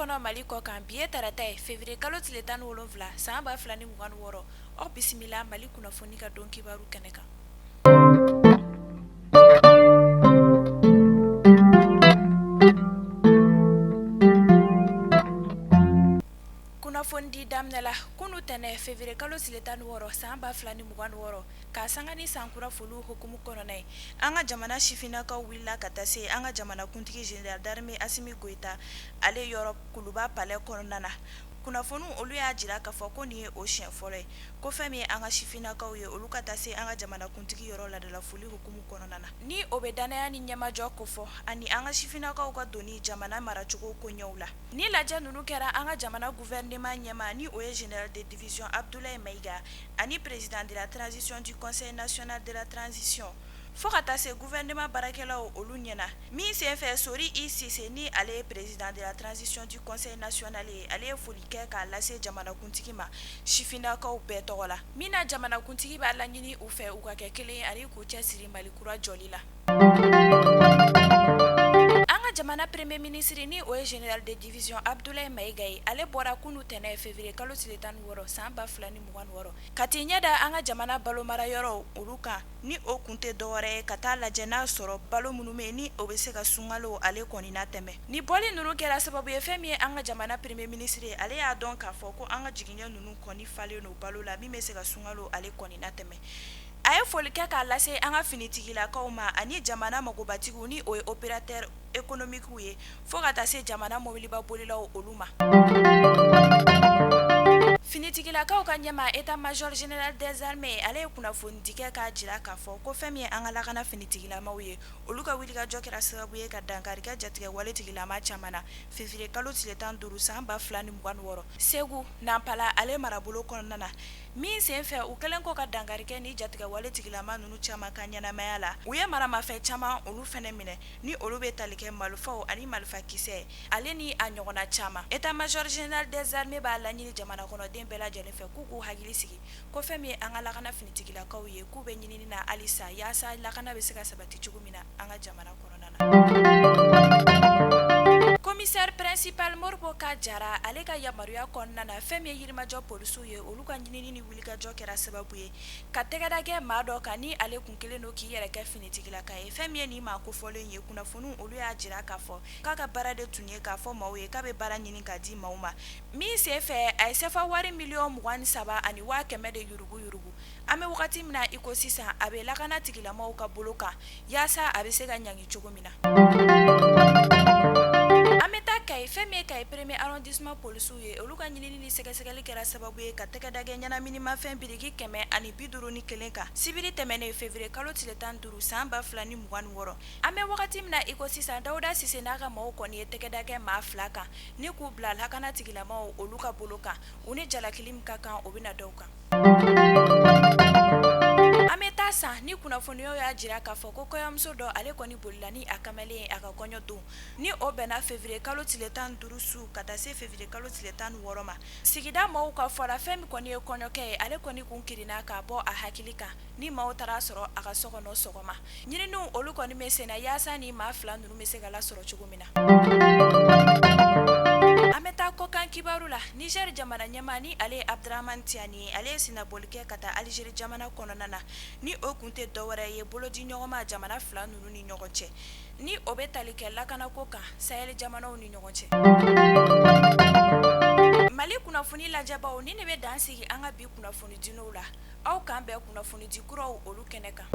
kɔnɔ, Mali kɔ kan, bi ye tarata ye, février kalo tile 17, san 2026. Aw bisimila Mali kunnafoni ka don kibaru kɛnɛ kan. Kunnafonidi daminɛ la, kunu tɛnɛn, février kalo tile 16, san 2026, k'a sanga ni sankura foliw hukumu kɔnɔna ye, an ka jamana sifinnakaw wulila ka taa se an ka jamanakuntigi général d'armée Asimi Goyita ale yɔrɔ Kuluba palais kɔnɔna na. Kunnafoniw olu y'a jira k'a fɔ ko nin ye o siɲɛ fɔlɔ ye ko fɛn min ye an ka sifinnakaw ye, olu ka taa se an ka jamanakuntigi yɔrɔ laadalafoli hukumu kɔnɔna na, ni o bɛ dannaya ni ɲɛmajɔ kofɔ ani an ka sifinnakaw ka donni jamana maracogo koɲɛw la. Ni lajɛ ninnu kɛra an ka jamana gouvernement ɲɛmaa, ni o ye général de division Abdoulaye Maïga ani président de la transition du conseil national de la transition, fo ka taa se gouvernement baarakɛlaw olu ɲɛna. Min senfɛ, Sori I Sise, ni ale ye président de la transition du conseil national ye, ale ye foli kɛ k'a lase jamanakuntigi ma sifinnakaw bɛɛ tɔgɔ la, min na jamanakuntigi b'a laɲini u fɛ u ka kɛ kelen ani k'u cɛsiri Mali kura jɔli la. An ka jamana premier ministre, ni o ye général de division Abdoulaye Maïga ye, ale bɔra kunu tɛnɛn, février kalo tile 16, san 2026, ka t'i ɲɛ da an ka jamana balomara yɔrɔw olu kan, ni o kun tɛ dɔwɛrɛ ye ka taa lajɛ n'a sɔrɔ balo minnu bɛ yen, ni o bɛ se ka sunkalo ale kɔni natɛmɛ. Ni bɔli ninnu kɛra sababu ye, fɛn min ye an ka jamana premier ministre ye, ale y'a dɔn k'a fɔ ko an ka jigiɲɛ ninnu kɔni falen don balo la min bɛ se ka sunkalo ale kɔni natɛmɛ. A ye foli kɛ k'a lase an ka finitigilakaw ma ani jamana magobatigiw, ni o ye opérateur économiquew ye, fo ka taa se jamana mobiliba bolilaw olu ma. Finitigilakaw ka ɲɛmaa, état major général des armées, ale ye kunnafonidi kɛ k'a jira k'a fɔ ko fɛn min ye an ka lakana finitigilamaw ye, olu ka wulikajɔ kɛra sababu ye ka dankari kɛ jatigɛwale tigilama caman na février kalo tile 15, san 2026, Segu Nanpala ale marabolo kɔnɔna na. Min senfɛ, u kɛlen kɔ ka dankari kɛ ni jatigɛwale tigilama ninnu caman ka ɲɛnamaya la, u ye maramafɛn caman olu fana minɛ, ni olu bɛ tali kɛ marifaw ani marifakisɛ ale ni a ɲɔgɔnna caman. État major général des armées b'a laɲini jamana kɔnɔden bɛɛ lajɛlen fɛ k'u k'u hakili sigi ko fɛn min ye an ka lakana finitigilakaw ye, k'u bɛ ɲinini na halisa yaasa lakana bɛ se ka sabati cogo min na an ka jamana kɔnɔna na. Commissaire principal Moribo Ka Jara, ale ka yamaruya kɔnɔna na, fɛn min ye Yirimajɔ polisiw ye, olu ka ɲinini ni wulikajɔ kɛra sababu ye ka tɛgɛ da kɛ maa dɔ kan, ni ale kun kɛlen don k'i yɛrɛ kɛ finitigilaka ye. Fɛn min ye nin maa kofɔlen ye, kunnafoniw olu y'a jira k'a fɔ k'a ka baara de tun ye k'a fɔ maaw ye k'a bɛ baara ɲini k'a di maaw ma. Min senfɛ, a ye sefa wari 23,100,000 de yuruguyurugu. An bɛ wagati min na i ko sisan, a bɛ lakana tigilamaw ka bolo kan yaasa a bɛ se ka ɲangi cogo min na. An bɛ taa Kayi. Fɛn min ye Kayi premier arrondissement polisiw ye, olu ka ɲinini ni sɛgɛsɛgɛli kɛra sababu ye ka tɛgɛ da kɛ ɲɛnaminimafɛn biriki 151 kan sibiri tɛmɛnen, février kalo tile 15, san 2026. An bɛ wagati min na i ko sisan, Dawuda Sise n'a ka maaw kɔni ye tɛgɛ da kɛ maa fila kan ni k'u bila lakana tigilamaw olu ka bolo kan. U ni jalakili min ka kan, o bɛna da u kan. An bɛ taa San, ni kunnafoniyaw y'a jira k'a fɔ ko kɔɲɔmuso dɔ, ale kɔni bolila ni a kamalen ye a ka kɔɲɔ don, ni o bɛnna février kalo tile 15 su ka taa se février kalo tile 16 ma. Sigida maaw ka fɔ la, fɛn min kɔni ye kɔɲɔkɛ ye, ale kɔni kun kirinna k'a bɔ a hakili kan, ni maaw taara sɔrɔ a ka so kɔnɔ sɔgɔma. Ɲininiw olu kɔni bɛ senna yaasa ni maa fila ninnu bɛ se ka lasɔrɔ cogo min na. An bɛ taa kɔkan kibaru la. Niger jamana ɲɛmaa, ni ale ye Abdramane Tiani ye, ale ye sennabɔli kɛ ka taa Algérie jamana kɔnɔna na, ni o kun tɛ dɔwɛrɛ ye bolodiɲɔgɔnma jamana fila ninnu ni ɲɔgɔn cɛ, ni o bɛ tali kɛ lakanako kan Sahel jamanaw ni ɲɔgɔn cɛ. Mali kunnafoni lajɛbaw, ni ne bɛ dan sigi an ka bi kunnafoni dunw la. Aw k'an bɛn kunnafonidi kuraw olu kɛnɛ kan.